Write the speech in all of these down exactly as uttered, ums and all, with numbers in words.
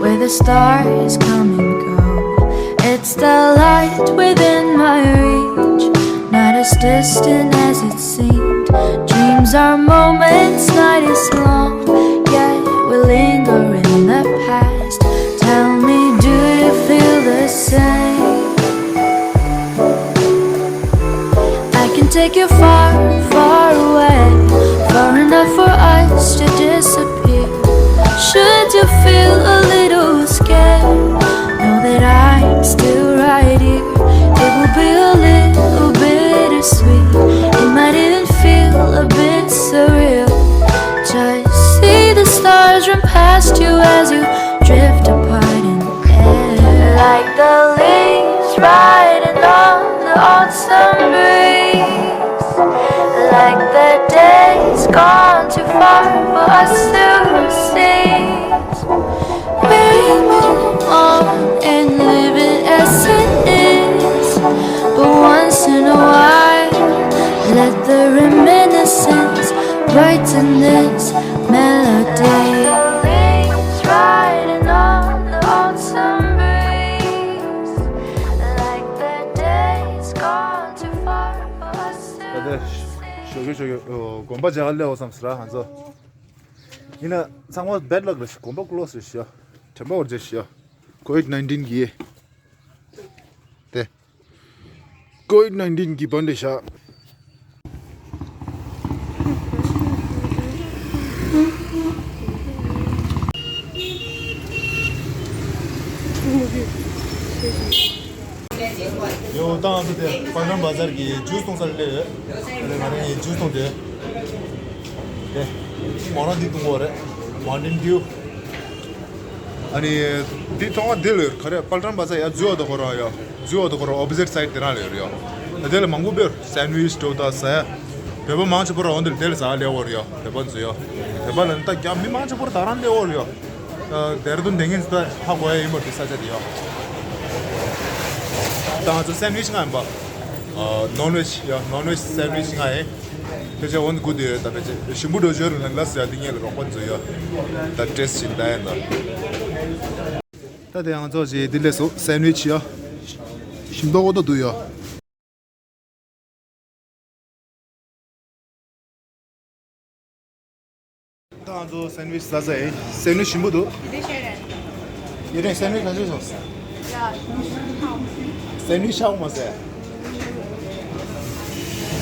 Where the stars come and go, it's the light within my reach, not as distant as it seemed. Dreams are moments, night is long, yet we linger in the past. Tell me, do you feel the same? I can take you far, far away, far enough for us to disappear. Should you feel a little scared, know that I'm still right here. It will be a little bittersweet. It might even feel a bit surreal. Just see the stars run past you as you drift apart in the air. Like the leaves riding on the autumn breeze. Like the days gone too far for us to see. We move on and leave it as it is. But once in a while, let the reminiscence brighten this melody. Like the leaves riding on the autumn breeze. Like the days gone too far for us to ད་ལྟ་ཞོགས་ཀས་ཞོགས་ཀས་དགོན་པ་མཇལ་ག་སླེབས་ཡོད་བསམ་སོང་ར་ང་ཚོ། ཡིན་ན་ཚང་མ་bad luck རེད་ཤག་དགོན་པ་close རེད་ཤག་དྲན་པ་བར་བྱས་ཤག COVID nineteen གི་དེ། COVID nineteen གི་བར་འདི་ཤག་ཡོ། ད་ང་ཚོ་དེ་པལ་ཊོན་བ་ཛར་གྱི་ཇུས་འཐུང་ས་ལ་སླེབས་ཡོད། དེ་ནས་ང་རང་གི་ཇུས་འཐུང་དེ། དེ། མོ་རང་འདི་འཐུང་གི་ཡོད་རེད། Mountain Dew། ཨ་ནི། འདི་ཐོག་མ་འདི་ལ་ཡོད་ག་རེ། པལ་ཊོན་བ་ཛར་ཡ་འཛུལ་བ་དང་ཁོ་རང་ཡ། འཛུལ་བ་དང་ཁོ་རང་opposite side དེ་རང་ལ་ཡོད་རེད་ཡ། དེ་ལ་མང་པོ་སྦེ་སེན་ཝིཆ་འདྲ་བོ་དང་ཟ་ཡ། བོད་པ་མང་ཆེ་བོ་རང་འོང་དེ་ལ་དེ་ལ་ཟ་ག་སླེབས་ཡོད་རེད་ཡ། བོད་པ་ཚོ་ཡ། བོད་པ་ལ་ནི་ད་རྒྱ་མི་མང་ཆེ་བོ་ད་རང་སླེབས་ཡོད་རེད་ཡ། ད་ལྡེ་ར་ལྡུན་དེ་ངས་ད་ཧ་གོ་ཡ་ཡིན་པ་དེ་ས་ཆ་དེ་ཡ། ད་ང་ཚོ་སེན་ཝིཆ་ང་ཡིན་པ། ནོན་ཝེཇ་ཡ། ནོན་ཝེཇ་སེན་ཝིཆ་ང་ཡིན། ཕལ་ཆེར་འོང་དུ་དགོས་དེ་ཡོད། ད་ཕལ་ཆེར་ཞིམ་པོ་འགྲོ་ཞོར་ལ་ལ་ཟ་ཡ་དེ་ངས་ལ་རོགས་པ་ཚོ་ཡ། ད་ཊེ་སི་ཊི་བྱིན་ད་ཡ་ད། ད་དེ་ང་ཚོ་ཞེས་འདི་ལས་སོ་སེན་ཝིཆ་ཡ། ཞིམ་མདོག་ཁ་པོ་འདུག་ཡ། ད་ང་ཚོ་སེན་ཝིཆ་ཟ་ཟ་ཡིན། སེན་ཝིཆ་ཞིམ་པོ་འདུག་ཡེ་རེད། སེན་ཝིཆ་ག་ཚོད་སོང་། སེན་ཝིཆ་ཆག་མ་ཟེར།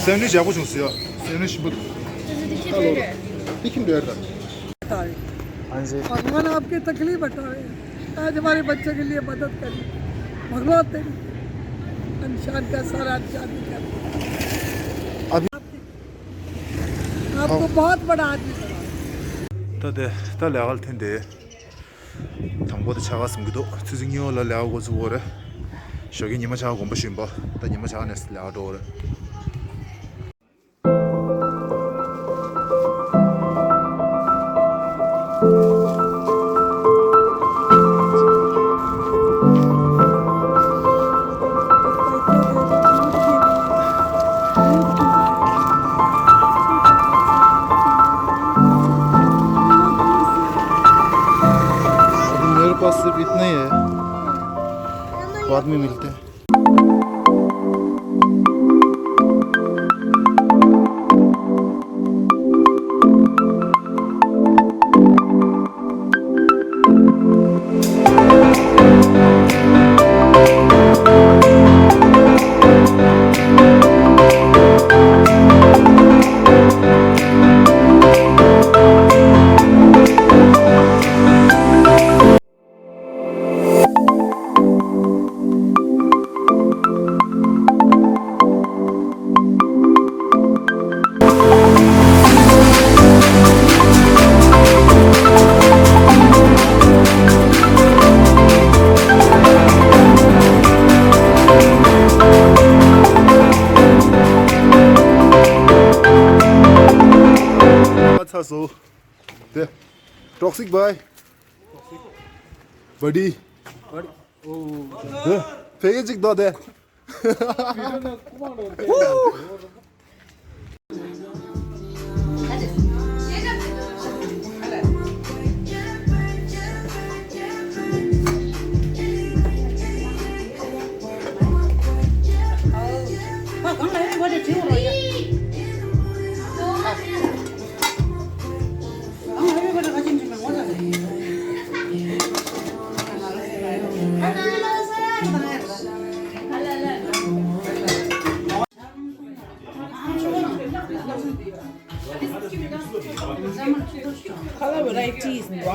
སེན་ཝིཆ་ཡག་པོ་བྱུང་སོང་ཡ། སེན་ཝིཆ་ཞིམ་པོ་འདུག་ད་ལོ་ར། འདི་ཁྱིམ་འདྲ་ཡ་ད། हाँ जी। भगवान आपकी तकलीफ हटाए। आज हमारे बच्चों के लिए मदद करी। भगवान तेरी इंसान का सारा इंसान निकाल। अभी आपको बहुत बड़ा आदमी बना। ད་དེ་ད་ལས་ཀ་ལ་ཐོན་ཏེ། དང་པོ་དེ་ཕྱག་ཁ་ཟིན་གྱི་འདུག་ཆུ་ཚོད་གཉིས་པ་ལ་ལས་ཀ་འགོ་ཚུགས་པ་རེད། ཞོགས་ཀས་ཉི་མ་ཆག་དགོན་པ་ཞུས་པ། ད་ཉི་མ་ཆག་ནས་ལས་ཀ་འགྲོ་བ་རེད། अभी मेरे पास सिर्फ इतना ही है, बाद में मिलते हैं। ཚར་སོང་། དེ། Toxic boy། Buddy། དེ། ཕ་གི་གཅིག་དོ་དེ།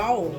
ཨའོ།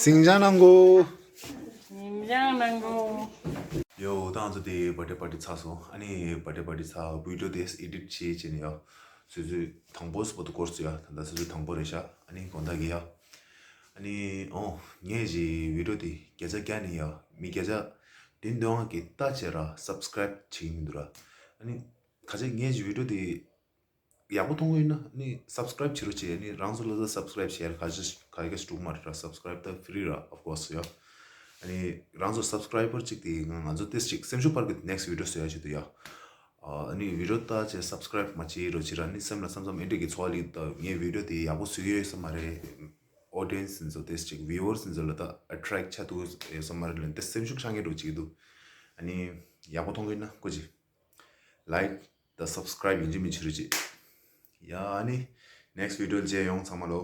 ཟིང་ཆ་གནང་གོ། ཉིན་ལྗང་གནང་གོ། ཡོ། ད་ང་ཚོ་དེ་བར་ཐི་པར་ཊི་ཚར་སོང་། ཨ་ནི་བར་ཐི་པར་ཊི་ཚར། བི་ཌི་ཡོ་དེ་ཨེ་ཌིཊ་བྱེད་བྱེད་ནས་ཡ། ཆུ་ཚོད་དང་པོ་སུ་པོ་ཏུ་སྐོར་སུ་ཡ། ད་ལྟ་ཆུ་ཚོད་དང་པོ་རེད་ཤག་ཨ་ནི་དགོང་དག་གི་ཡ། ཨ་ནི་ཨོ། ངས་ཀྱི་བི་ཌི་ཡོ་དེ་བརྒྱ་ཆ་བརྒྱ་ནས་ཡ། མི་བརྒྱ་ཆ་བདུན་བདུན་ལྔ་གིས་ལྟ་བྱས་ར་སབ་སི་ཀ་རའིབ་བྱེད་ཀྱི་མི་འདུག་ར། ཨ་ནི་ཁ་ཅིག་ངས་ཀྱི་བི་ཌི་ཡོ་དེ་ཡག་པོ་མཐོང་གི་ཡོད་ན་ནི་སབ་སི་ཀ་རའིབ་བྱེད་རོགས་བྱེད། ནི་རང་ཚོ་ལ་ད་སབ་སི་ཀ་རའིབ་བྱེད་ཡ་ག་ཅི་ག་གེ་འགྲིག་མ་རེད་ར། སབ་སི་ཀ་རའིབ་ད་ཕི་རི་ར། ཨོཕ་ཀོ་སི་ཡ། ཨ་ནི་རང་ཚོ་སབ་སི་ཀ་རའི་བར་གཅིག་དེ་ང་ང་ཚོ་ཏེས་ཅིག་སེམས་ཤུགས་སྤར་གི་ནེག་སི་ཊི་བི་ཌི་ཡོ་བཟོ་ཡ་བྱེད་དུ་ཡ། ཨ་ནི་བི་ཌི་ཡོ་ད་ཅེ་སབ་སི་ཀ་རའིབ་མ་བྱེད་རོགས་བྱེད་ར། ནི་སེམས་ལ་བསམ་བསམ་ཨེ་འདྲ་གི་ཚོར་བ་ལི་ད་ངའི་བི་ཌི་ཡོ་དེ་ཡག་པོ་བཟོ་གི་ཡོད་ས་མ་རེད། ཨོ་ཌི་ཡེན་སི་ཚོ་ཏེས་ཅིག་བིའུ་ཝར་སི་ཚོ་ལ་ད་ཨ་ཊེག་ཆ་ཐུབ་ཡོད་ས་མ་རེད་ལ། ཏེ་སེམས་ཤུགས་ཆག་ངེས་རོགས་བྱེད་ཀྱི་འདུག་ཨ་ནི་ཡག་པོ་མཐོང་གི་ཡོད་ན་སྐུ་མཁྱེན། ལའིཀ་དང་སབ་སི་ཀ་རའིབ་ཡིན་གཅིག་མིན་གཅིག་རོགས་བྱེད། ཡ་ཨ་ནི་ནེག་སི་ཊི་བི་ཌི་ཡོ་ལ་མཇལ་ཡོང་། ཚང་མ་ལོ།